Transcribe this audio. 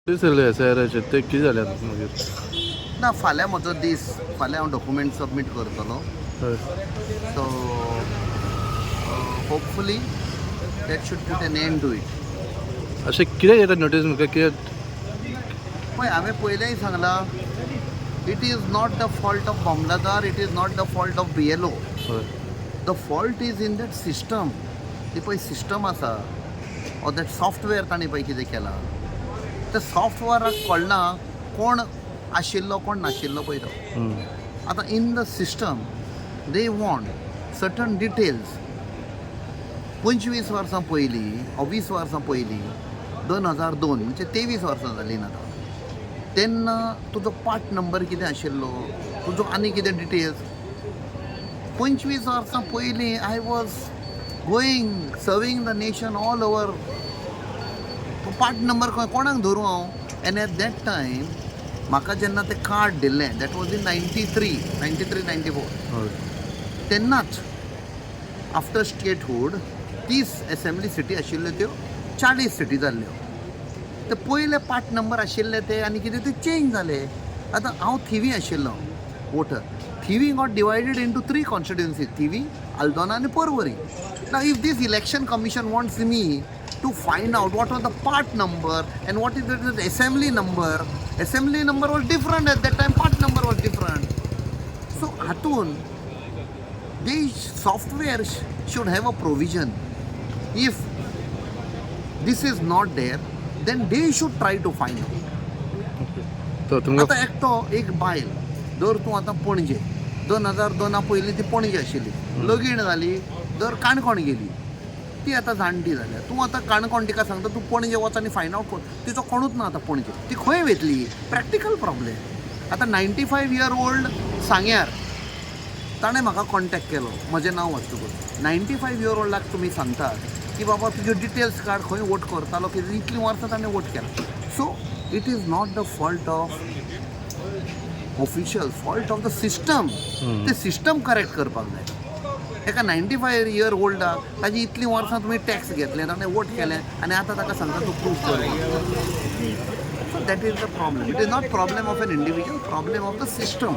दिसले एसआयआराचेर ते कितें जालें आतां मागीर? ना, फाल्यां म्हजो दीस. फाल्यां हांव डॉक्युमेंट सबमीट करतलो. So hopefully that should put an end to it. अशें कितें येता नोटीस म्हाका कितें? पळय, हांवें पयलेंय सांगलां, it is not the fault of मामलादार, it is not the fault of BLO. The fault is in that system. ती पळय सिस्टम आसा ऑर that software, तांणी पळय कितें केलां त्या सॉफ्टवेअराक कळना कोण आशिल्लो, कोण नाशिल्लो पळय तो. आतां in the system they want certain details. 25 वर्सां पयलीं ओ 20 वर्सां पयलीं, 2002, म्हणजे 23 वर्सां जालीं आतां, तेन्ना तुजो पार्ट नंबर कितें आशिल्लो, तुजो आनी कितें डिटेल्स. 25 वर्सां पयलीं I was going serving the nation all over. तो पार्ट नंबर खंय कोणाक धरूं हांव? एन्ड एट that time म्हाका जेन्ना तें कार्ड दिल्लें, that was in 93, 93, 94. तेन्नाच आफ्टर स्टेटहूड 30 एसेंब्ली सिटी आशिल्ल्यो, त्यो 40 सिटी जाल्ल्यो. ते पयले पार्ट नंबर आशिल्ले ते आनी कितें ते चेंज जाले. आतां हांव थिवी आशिल्लो voter. Thivim got divided into three constituency, Thivim, Aldona आनी परवरी. Now if this Election Commission wants me to find out what was the part number and what is the assembly number, assembly number was different at that time, part number was different. So हातून the software should have a provision. If this is not there, then they should try to find out. तो तुमकां आतां एकटो एक बायल दर तूं आतां पणजे, 2002 पयलीं ती पणजे आशिल्ली, लगीण जाली दर काणकोण गेली, ती आतां जाणटी जाल्या. तूं आतां काणकोण तिका सांगता, तूं पणजे वच आनी फायंड आवट कर. तिचो कोणूच ना आतां पणजे, ती खंय वयतली? Practical problem. आतां 95 इयर ओल्ड सांग्यार ताणें म्हाका कॉन्टॅक्ट केलो म्हजें नांव वाचतकूच. 95 इयर ओल्डाक तुमी सांगतात की बाबा, तुज्यो डिटेल्स काड, खंय वोट करतालो, कितें, इतलीं वर्सां ताणें वोट केला. So it is not the fault of official, fault of the system. ते सिस्टम करेक्ट करपाक जाय. एका 95 इयर ओल्डाक ताजी इतलीं वर्सां तुमी टॅक्स घेतले, ताणें वोट केलें आनी आतां ताका सांगता तूं प्रूफ कर. So that is the problem. It is not problem of an individual, problem of the system.